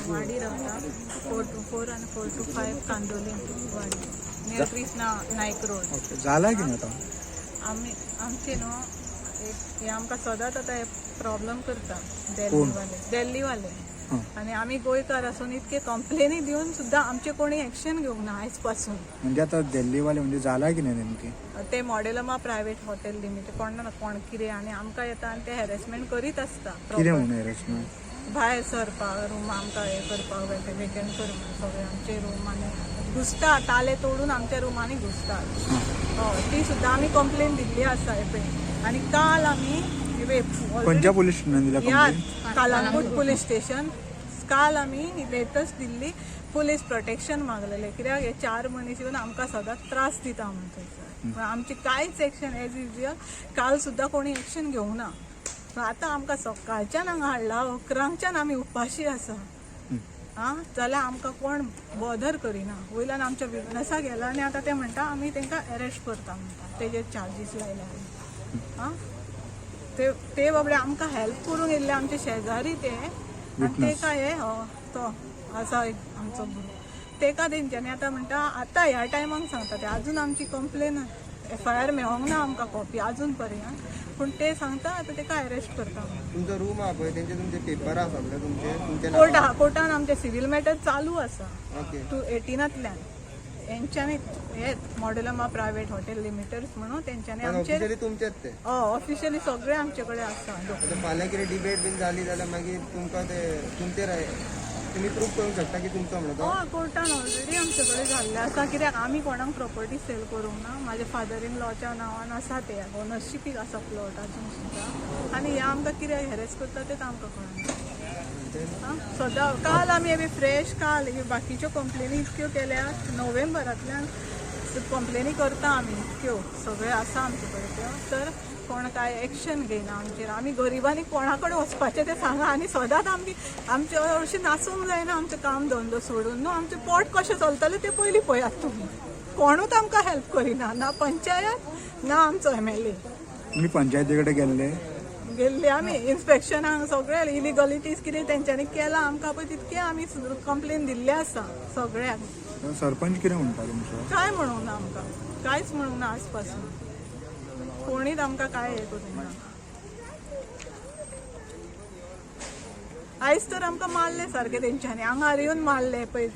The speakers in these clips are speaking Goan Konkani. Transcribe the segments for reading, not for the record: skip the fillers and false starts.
वाडी रावता, 424 आनी 425 Candolim, Wadi, near Krishna Naik road. Okay, जाला कितें आतां? आमी आमचे न्हू एक हे आमकां सदांच आतां हे प्रॉब्लम करता दिल्लीवाले, दिल्लीवाले. आनी आमी गोंयकार आसून इतके कंप्लेनी दिवन सुद्दां आमचे कोणी एक्शन घेवंक ना आयज पासून. म्हणजे आतां दिल्लीवाले म्हणजे जाला कितें नेमकें? ते मॉडेलमा प्रायवेट हॉटेल लिमिटेड कोण ना कोण कितें आनी आमकां येता आनी ते हॅरेसमेंट करीत आसता. कितें म्हणून हॅरेसमेंट? भायर सरपाक रूम आमकां हें करपाक जाय, वेकंट कर म्हणून सगळे आमचे रूम आनी घुसता, ताले तोडून आमच्या रुमांनी घुसतात. हय, ती सुद्दां आमी कंप्लेन दिल्ली आसा हे पळय. आनी काल आमी हे पळय खंयच्या पुलीस स्टेशनान दिला ह्या कंप्लेन? Calangute police station. काल आमी लेटस्ट दिल्ली पुलीस प्रोटेक्शन मागलेले, कित्याक हे चार मनीस येवन आमकां सदांच त्रास दिता म्हणून थंयसर. पूण आमची कांयच एक्शन एज युजल काल सुद्दां कोणी एक्शन घेवंक ना. पूण आतां आमकां सकाळच्यान हांगा हाडला, अकरांकच्यान आमी उपाशी आसा. आं, जाल्यार आमकां कोण बॉदर करिना. वयल्यान आमच्या विटनसा गेला आनी आतां ते म्हणटा आमी तांकां अरेस्ट करता म्हणटा, तेजेर चार्जीस लायल्या. आं, ते ते बाबडे आमकां हेल्प करूंक येयल्ले आमचे शेजारी ते आनी तेका हे तो आसा एक आमचो भुरगो, तेका तेंच्यांनी आतां म्हणटा आतां ह्या टायमाक सांगता ते. अजून आमची कंप्लेन एफ I R मेळोंक ना आमकां कॉपी अजून पर्यंत, पूण ते सांगता आतां तेका अरेस्ट करता म्हणून. तुमचो रूम आहा पळय, तेंचे तुमचे पेपर आहा सगळे तुमचे तुमचे. कोर्टा कोर्टान आमचे सिवील मॅटर चालू आसा. ओके. टू एटीनांतल्यान हेंच्यांनी हे मॉडेलमा प्रायवेट हॉटेल लिमिटेड म्हणून तेंच्यांनी पण आमचे ऑफिशियली तुमचेच ते. हय, ऑफिशियली सगळे आमचे कडेन आसा. आता फाल्यां कितें डिबेट बीन जाली जाल्यार मागीर तुमकां ते तुमचेर तुमी प्रूफ करूंक शकता की तुमचो म्हणून तो. हय, कोर्टान ऑलरेडी आमचे कडेन जाल्लें आसा, कित्याक आमी कोणाक प्रॉपर्टी सेल करूंक ना. म्हाज्या फादर इन लॉच्या नांवान आसा ते, ओनरशिपीक आसा प्लॉट अजून सुद्दां. आनी हे आमकां कित्याक हॅरेस करता तें आमकां कळना. आं, सदां काल आमी हें फ्रेश काल ह्यो बाकीच्यो कंप्लेनी इतक्यो केल्यात, नोव्हेंबरांतल्यान कंप्लेनी करता आमी इतक्यो, सगळें आसा आमचे कडेन त्यो, तर कोण कांय एक्शन घेयना आमचेर. आमी गरिबांनी कोणा कडेन वचपाचें तें सांगा. आनी सदांच आमची आमचे अशें नाचूंक जायना, आमचें काम धंदो सोडून न्हू. आमचें पोट कशें चलतलें तें पयलीं पळयात तुमी. कोणूच आमकां हेल्प करिना, ना पंचायत ना आमचो एमएलए. तुमी पंचायती कडेन गेल्ले? गेल्ले आमी इन्स्पेक्शनाक, सगळे इलिगलिटीज कितें तेंच्यांनी केलां आमकां पळय तितकें आमी कंप्लेन दिल्लें आसा सगळ्यांक. सरपंच कितें म्हणटा तुमचो? काय म्हणूंक ना आमकां, कांयच म्हणूंक ना. आयज पासून कोणीच आमकां कांय हें करूंक ना. आयज तर आमकां मारले सारके तेंच्यांनी, आंगार येवन मारले पळय,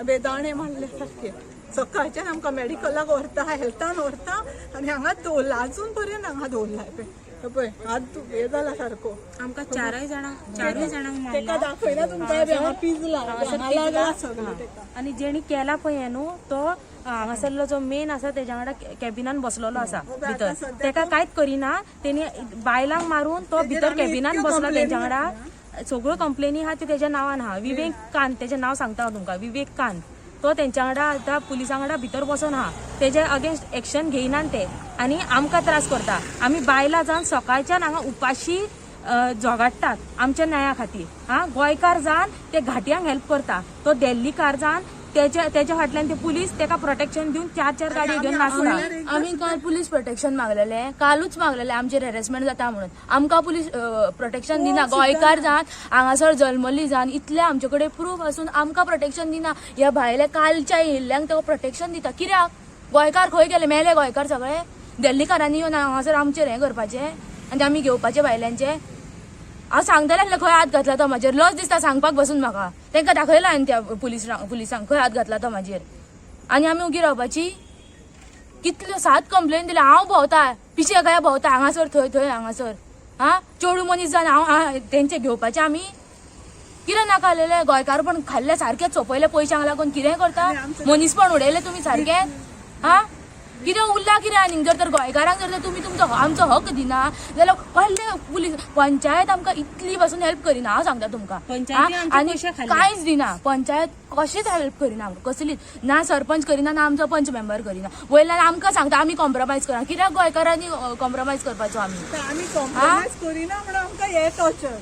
बेदाणे मारले सारके. सकाळच्यान आमकां मेडिकलाक व्हरता, हेल्थान व्हरता आनी हांगाच दवरला, अजून पर्यंत हांगा दवरला. पळय पळय हात हे जाला सारको. आमकां चारय जाणांक, चारूय जाणांक तेका मारला. दाखयना तुमकां, हांगा पिजला, हांगा लागला सगळें तेका. आनी जेणी केला पळय हें न्हू, तो हांगासरलो जो मेन आसा तेज्या वांगडा कॅबिनान बसलेलो आसा भितर, तेका कांयच करिना. तेणी बायलांक मारून तो भितर कॅबिनान बसला तेंच्या वांगडा. सगळ्यो कंप्लेनी आहा त्यो तेज्या नांवान आहा. विवेक कांत तेजें नांव सांगता हांव तुमकां, विवेक कांत. तो तेंच्या वांगडा आतां पुलिसां वांगडा भितर बसोन आहा. तेजे अगेन्स्ट एक्शन घेयनान ते आनी आमकां त्रास करता. आमी बायलां जावन सकाळच्यान हांगा उपाशी झगडटात आमच्या न्याया खातीर. हा, गोंयकार जावन ते घाटयांक हेल्प करता, तो दिल्लीकार जावन तेच्या तेच्या फाटल्यान ते पुलीस तेका प्रोटेक्शन दिवन चार चार गाडयो घेवन नाचता. आमी काल पुलीस प्रोटेक्शन मागलेले, कालूच मागलेले, आमचेर हॅरेसमेंट जाता म्हणून. आमकां पुलीस प्रोटेक्शन दिना. गोंयकार जावन हांगासर जल्मली जावन इतले आमचे कडेन प्रूफ आसून आमकां प्रोटेक्शन दिना. ह्या भायल्या कालच्या येयल्ल्यांक तेका प्रोटेक्शन दिता कित्याक? गोंयकार खंय गेले? मेले गोंयकार सगळे? दिल्लीकारांनी येवन हांगासर आमचेर हें करपाचें आनी आमी घेवपाचें भायल्यांचें? हांव सांगतलें आसलें खंय हात घातला तो म्हाजेर. लज दिसता सांगपाक बसून म्हाका. तांकां दाखयला हांवें त्या पुलिसांक खंय हात घातला तो म्हाजेर. आनी आमी उगी रावपाची? कितल्यो सात कंप्लेन दिल्या. हांव भोंवता पिशे काय भोंवता हांगासर थंय थंय हांगासर. हा, चेडूं मनीस जावन हांव तेंचे घेवपाचें आमी कितें नाका आसलेलें? गोंयकार पण खाल्ले सारकें सोंपयलें पयशांक लागून कितेंय करता, मनीसपण उडयलें तुमी सारकें. हा, कितें उरलां कितें आनीक? जर तर गोंयकारांक जर तर तुमी तुमचो आमचो हक दिना जाल्यार कसले पुलीस पंचायत आमकां इतली पासून हेल्प करिना, हांव सांगता तुमकां. पंचायतीन आमचे आनी पयशे खाल्ले. कांयच दिना पंचायत, कशीच हेल्प करिना आमकां, कसलीच ना. सरपंच करिना ना, आमचो पंच मेंबर करिना. वयल्यान आमकां सांगता आमी कॉम्प्रोमायज करा. कित्याक गोंयकारांनी कॉम्प्रोमायज करपाचो आमी? तर आमी कॉम्प्रोमायज करिना म्हणून आमकां हे टॉर्चर.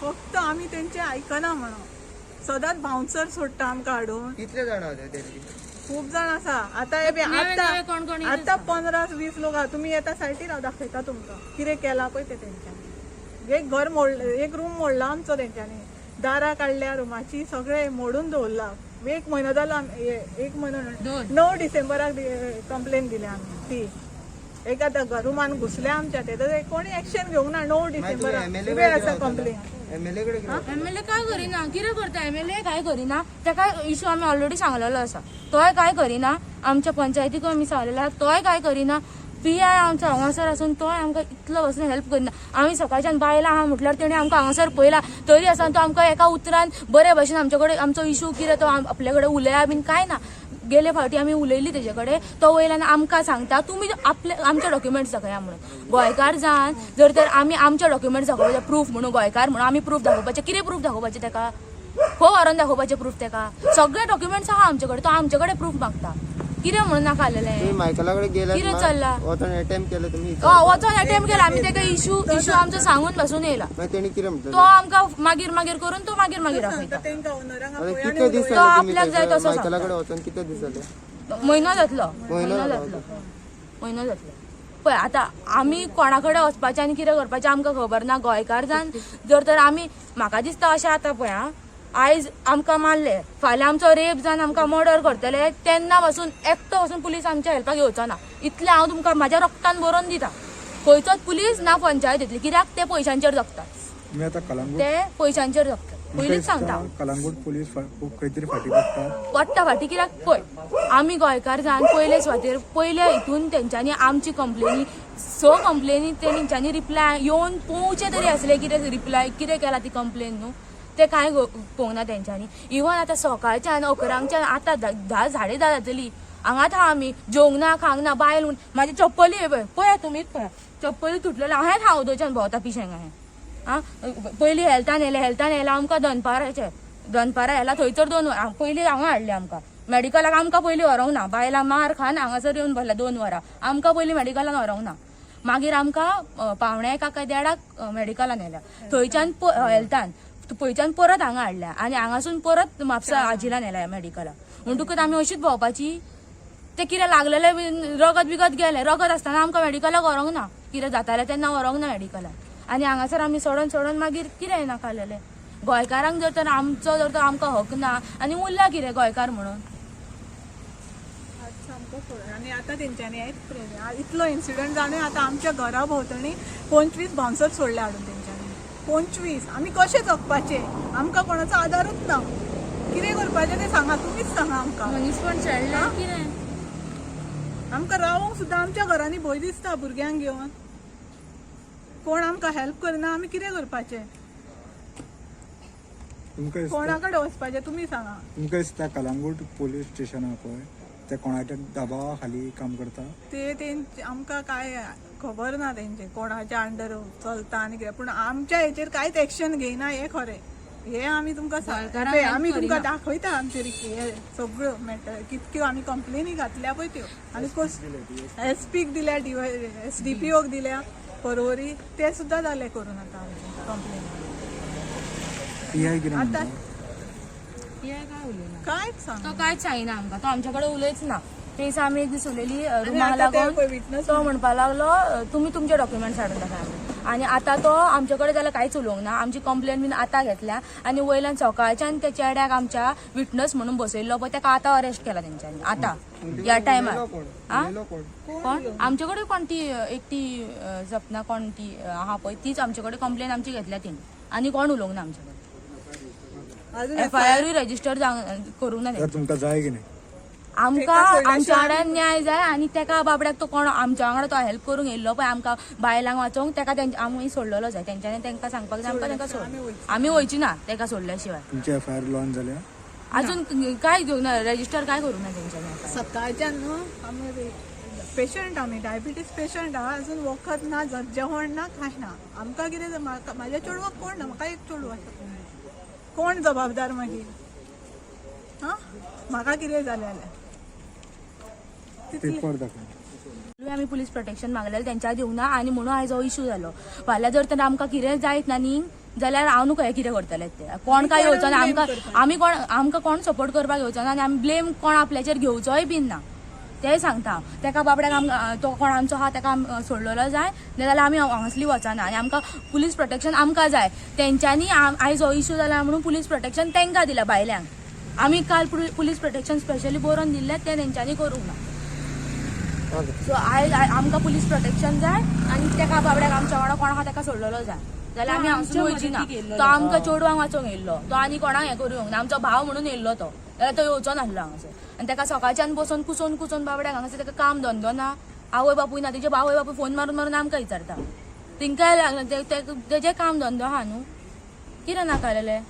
फक्त आमी तेंचे आयकना म्हणून सदांच बाउन्सर सोडटा आमकां हाडून. कितले जाणां होते दिल्ली? खूब जाण आसा आतां. हे बी नवे नवे कोण कोण आतां येत आतां 15-20 लोक आहा. तुमी येता सायटीर, हांव दाखयता तुमकां कितें केलां पळय तें तेंच्यांनी. एक घर मोडलें, एक रूम मोडला आमचो तेंच्यांनी. दारां काडल्या रुमाची, सगळें मोडून दवरला. एक म्हयनो जालो एक म्हयनो 9 डिसेंबराक कंप्लेन दिल्या आमी ती. एक आतां रुमान घुसल्या आमच्या, ते तर कोणी एक्शन घेवंक ना. 9 डिसेंबराक एमएलए वेळ आसा कंप्लेन. एमएलए कडेन कितें? एमएलए काय करिना, कितें करता एमएलए काय करिना. ताका इशू आमी ऑलरेडी सांगलेलो आसा, तोय काय करिना. आमच्या पंचायतीकूय आमी सांगलेलो आसा, तोय काय करिना. पी I आमचो हांगासर आसून तोय आमकां इतलो वचून हेल्प करिना. आमी सकाळच्यान बायलां आहा म्हटल्यार तेणी आमकां हांगासर पळयला तरी आसा तो आमकां एका उतरान बरे भशेन आमचे कडेन आमचो इशू कितें तो आपले कडेन उलया बीन काय ना. गेले फावटी आमी उलयली तेजे कडेन, तो वयल्यान आमकां सांगता तुमी आपले आमचे डॉक्युमेंट्स दाखया म्हणून. गोंयकार जावन जर तर आमी आमचे डॉक्युमेंट्स दाखोवपाचे प्रूफ म्हणून, गोंयकार म्हणून आमी प्रूफ दाखोवपाचे, कितें प्रूफ दाखोवपाचे तेका? खंय व्हरोन दाखोवपाचे प्रूफ तेका? सगळे डॉक्युमेंट्स आहा आमचे कडेन, तो आमचे कडेन प्रूफ मागता. कितें म्हणून नाका आसलेलें? तुम्ही मायकला कडेन गेले कितें चल्ला? वचोन अटेम्प्ट केले तुमी? हय, वचोन अटेम्प्ट केला आमी तेका. इशू इशू आमचो सांगून पासून येयला. मागीर तेणी कितें म्हटलें? तो आमकां मागीर मागीर करून तो मागीर मागीर आपयता. तेंकां ओनरांक आता आपय कितले दीस तो जाले तुमी आपल्याक जाय तसो मायकला कडेन वचोन कितले दीस जाले? म्हयनो जातलो, म्हयनो म्हयनो जालो. जातलो, म्हयनो जातलो. पळय आतां आमी कोणा कडेन वचपाचें आनी कितें करपाचें आमकां खबर ना. गोंयकार जावन जर तर आमी, म्हाका दिसता अशें आतां पळय आं, आयज आमकां मारले, फाल्यां आमचो रेप जावन आमकां मर्डर करतले, तेन्ना पासून एकटो पासून पुलीस आमच्या हेल्पाक येवचो ना. इतलें हांव तुमकां म्हाज्या रक्तान बरोवन दिता. खंयचोच पुलीस ना पंचायत येतली, कित्याक ते पयशांचेर जगतात. तुमी आतां कलंगूट ते पयशांचेर जगतात, पयलींच सांगता. कलंगूट पुलीस खूब खंय तरी फाटीं पडटा. पडटा फाटी, कित्याक पळय आमी गोंयकार जावन पयले सुवातेर पयले हितून तेंच्यांनी आमची कंप्लेनी 6 कंप्लेनी तेंच्यांनी रिप्लाय येवन पळोवचें तरी आसलें कितें रिप्लाय कितें केला ती कंप्लेन न्हू, ते कांय पळोवंक ना तेंच्यांनी. इवन आतां सकाळच्यान 11 च्यान आतां 10 10:30 जातली हांगात आहा आमी, जेवंक ना खावंक ना. बायल म्हूण म्हाजी चप्पली हे पळय, पळया तुमीच पळया, चप्पली तुटलेली हांवें हांव दोच्यान भोंवता पिशेंक हांवें. आं, पयलीं हेल्थान येयलें, हेल्थान येयलां आमकां दनपाराचें, दनपारां येयला थंयसर 2 वरां पयलीं हांगा हाडलें आमकां मेडिकलाक. आमकां पयलीं व्हरोंक ना, बायलां मार खान हांगासर येवन बसल्या 2 वरां, आमकां पयलीं मेडिकलान व्हरोंक ना. मागीर आमकां 12:45 काय 1:30 मेडिकलान येयल्या, थंयच्यान हेल्थान पयच्यान परत हांगा हाडल्या आनी हांगासून परत म्हापसा आजिलान येयल्या मेडिकलाक. म्हणटकूच आमी अशीच भोंवपाची. ते कितें लागलेलें बीन रगत बिगत गेलें, रगत आसतना आमकां मेडिकलाक व्हरोंक ना, कितें जातालें तेन्ना व्हरोंक ना मेडिकलाक. आनी हांगासर आमी सोडोन सोडोन मागीर कितें नाका आसलेलें. गोंयकारांक जर तर आमचो जर तर आमकां हक ना आनी उरला कितें गोंयकार म्हणून? सामको फुडें. आनी आतां तेंच्यांनी हेच इतलो इन्सिडंट जावन आतां आमच्या घरा भोंवतणी 25 बाउन्सर सोडले हाडून तेंच्यांनी, 25. आमी कशें जगपाचें? आमकां कोणाचो आदारूच ना. कितें करपाचें तें सांगा, तुमीच सांगा आमकां. मनीसपण चेडलें कितें? आमकां रावोंक सुद्दां आमच्या घरांनी भंय दिसता भुरग्यांक घेवन. कोण आमकां हेल्प करना, आमी कितें करपाचें? तुमकां दिसता कोणा कडेन वचपाचें तुमी सांगा. तुमकां दिसता कलंगूट पोलीस स्टेशन आहा पळय, ते कोणाच्या दबावा खाली काम करता? ते तेंचे आमकां काय खबर ना तेंचे कोणाच्या अंडर चलता आनी कितें, पूण आमच्या हेचेर कांयच एक्शन घेयना हें खरें. हें आमी तुमकां गोंयकारांक पळय, आमी help तुमकां करिना. दाखयता आमचे हे सगळ्यो मॅटर, कितक्यो आमी कंप्लेनी घातल्या पळय त्यो. आनी एस पीक दिल्या, एस डी पी ओक दिल्या परवरी, ते सुद्दां जाले करून आतां आमचे कंप्लेन. पी I कितें आतां म्हणटा? काय उलयना? कांयच सांग तो कांयच सांगिना आमकां, तो आमच्या कडेन उलयच ना. ते दिसा आमी एक दीस उलयली रुमाक आतां ते लागून, पळय witness तो म्हणपाक लागलो तुमी तुमचे डॉक्युमेंट्स हाडून दाखया म्हणून. आनी आतां तो आमचे कडेन जाल्यार कांयच उलोवंक ना. आमची कंप्लेन बीन आतां घेतल्या आनी वयल्यान सकाळच्यान त्या चेड्याक आमच्या विटनस म्हणून बसयल्लो पळय, ताका आतां अरेस्ट केला तेंच्यांनी आतां ह्या टायमार. उलयलो कोण? आ? उलयलो कोण? कोण आमचे कडेन कोण ती एकटी सपना कोण ती आहा पळय, तीच आमचे कडेन कंप्लेन आमची घेतल्या तेणी, आनी कोण उलोवंक ना आमचे कडेन. अजून एफ I आरूय रजिस्टर करूंक ना. तर तुमकां जाय की नाही? आमकां आमच्या वांगडा न्याय जाय आनी तेका बाबड्याक तो कोण आमच्या वांगडा तो हेल्प करूंक येयल्लो पळय आमकां बायलांक वाचोवंक, तेका आमी सोडलेलो जाय. तेंच्यांनी तेंकां सांगपाक जाय आमकां तेंकां सोड, आमी वयची ना तेका सोडल्या शिवाय. तुमची एफ I R launch जाल्या? अजून काय घेवंक ना, रजिस्टर काय करूंक ना तेंच्यांनी. सकाळच्यान न्हू आमी पेशंट, आमी डायबिटीज पेशंट आहा, अजून वखद ना, जेवण ना, कांय ना. आमकां कितें म्हाज्या चेडवाक कोण ना, म्हाका एक चेडूं आसा, कोण जबाबदार मागीर? आं, म्हाका कितें जालें जाल्यार तितलें. पेपर दाखय. आमी पुलीस प्रोटेक्शन मागलेलें, तेंच्या दिवंक ना आनी म्हणून आयज हो इशू जालो. फाल्यां जर तर आमकां कितें जायत ना न्ही जाल्यार हांव न्हू खंय कितें करतले ते, कोण काय येवचो ना आमकां, आमी कोण आमकां कोण सपोर्ट करपाक येवचो ना आनी आमी ब्लेम कोण आपल्याचेर घेवचोय बीन ना. तेंय सांगता हांव. तेका बाबड्याक आमकां तो कोण आमचो आहा तेका सोडलेलो जाय, नाजाल्यार आमी हांगासली वचना. आनी आमकां पुलीस प्रोटेक्शन आमकां जाय. तेंच्यांनी आयज हो इशू जाला म्हणून पुलीस प्रोटेक्शन तेंकां दिला बायल्यांक. आमी काल पुलीस प्रोटेक्शन स्पेशली बरोवन दिल्लें, तें तेंच्यांनी करूंक ना. सो आयज आमकां पुलीस प्रोटेक्शन जाय आनी तेका बाबड्याक आमच्या वांगडा कोण आहा तेका सोडलेलो जाय, जाल्यार आमी हांगसून वयची ना. तो आमकां चेडवांक वाचोवंक येयल्लो, तो आनी कोणाक हें करूंक येवंक ना. आमचो भाव म्हणून येयल्लो तो, जाल्यार तो येवचो नासलो हांगासर. आनी तेका सकाळच्यान बसोन कुसोन कुसोन बाबड्याक हांगासर तेका काम धंदो ना, आवय बापूय ना. तेजे आवय बापूय फोन मारून मारून आमकां विचारता, तेंकांय लागना. तेजें काम धंदो आहा न्हू, कितें नाका जालें.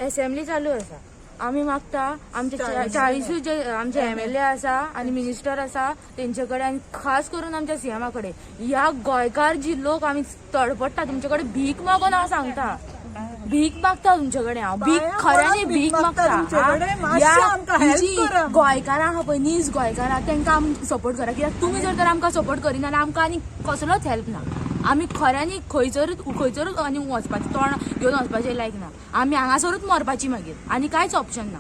एसेंब्ली चालू आसा, आमी मागता आमचे 40 जे आमचे एमएलए आसा आनी मिनिस्टर आसा तेंचे कडेन, आनी खास करून आमच्या सीएमा कडेन, ह्या गोंयकार जी लोक आमी तडपडटा तुमचे कडेन भीक मागून हांव सांगता, भीक मागता तुमचे कडेन हांव, भीक पांयां खऱ्यांनी पडून भीक मागता मागता. तुमचे कडेन, मातशें आमकां ह्या help जी करा. गोंयकारां आहा पळय, नीज गोंयकारां, तेंकां आमी सपोर्ट करा. कित्याक तुमी जर तर आमकां सपोर्ट करिना जाल्यार आमकां आनी कसलोच हेल्प ना. आमी खऱ्यांनी खंयसरूच खंयसरूच आनी वचपाचें तोंड घेवन वचपाचें लायक ना. आमी हांगासरूच मरपाची मागीर, आनी कांयच ऑप्शन ना.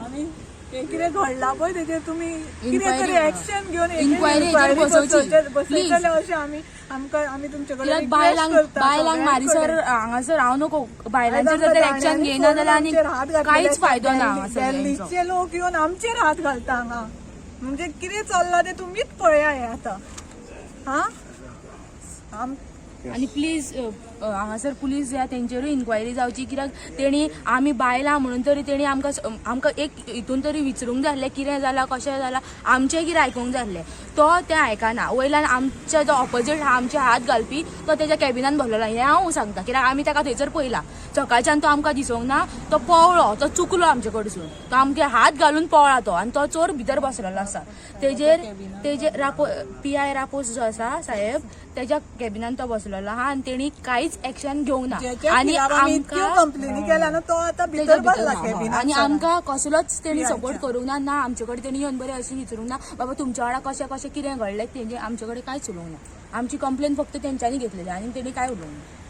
आमी हें कितें घडलां पळय तेजेर तुमी कितें Inquiry तरी एक्शन घेवन Inquiry हेजेर बसोवची. बसयतले अशें आमी आमकां आमी तुमचे कडेन कित्याक request बायलांक करता बायलांक सगळ्यां मारीसर कडेन. हांगासर हांव नको, बायलांचेर जर तर एक्शन घेयना जाल्यार आनी आमचेर हात घातलेले कांयच आसा. फायदो ना हांगासर हेंचो. दिल्लीचे लोक येवन आमचेर हात घालता हांगा, म्हणजे कितें चल्लां तें तुमीच पळया हें आतां. हा आम आनी प्लीज हांगासर पुलीस जे आहा तेंचेरूय इन्क्वायरी जावची. कित्याक तेणी आमी बायलां म्हणून तरी तेणी आमकां आमकां एक हितून तरी विचारूंक जाय आसलें कितें जालां कशें जालां, आमचें कितें आयकूंक जाय आसलें. तो तें आयकना. वयल्यान आमच्या जो ऑपोजीट आहा आमचे हात घालपी तो तेज्या कॅबिनान भरलेलो, हें हांव सांगता. कित्याक आमी ताका थंयसर पळयला, सकाळच्यान तो आमकां दिसोंक ना, तो पवळो, तो चुकलो आमचे कडसून, तो आमचे हात घालून पवळा तो, आनी तो चोर भितर बसलेलो आसा. तेजेर तेजेर रापो पी I Raposo जो आसा साहेब, तेज्या कॅबिनान तो बसलेलो आहा आनी तेणी कांयच एक्शन घेवंक ना. जेच्या आनी खिलाफ आमी इतक्यो आमकां कंप्लेनी केल्या न्हू, तो आतां तेज्या भितर भितर बसला आहा. कॅबिनान. आनी आमकां कसलोच तेणी PI च्या. सपोर्ट करूंक ना, ना आमचे कडेन तेणी येवन बरें अशें विचारूंक ना, बाबा तुमच्या वांगडा कशें कशें कितें घडलें तेंचे आमचे कडेन कांयच उलोवंक ना. आमची कंप्लेन फक्त तेंच्यांनी घेतलेली आनी तेणी कांय उलोवंक ना.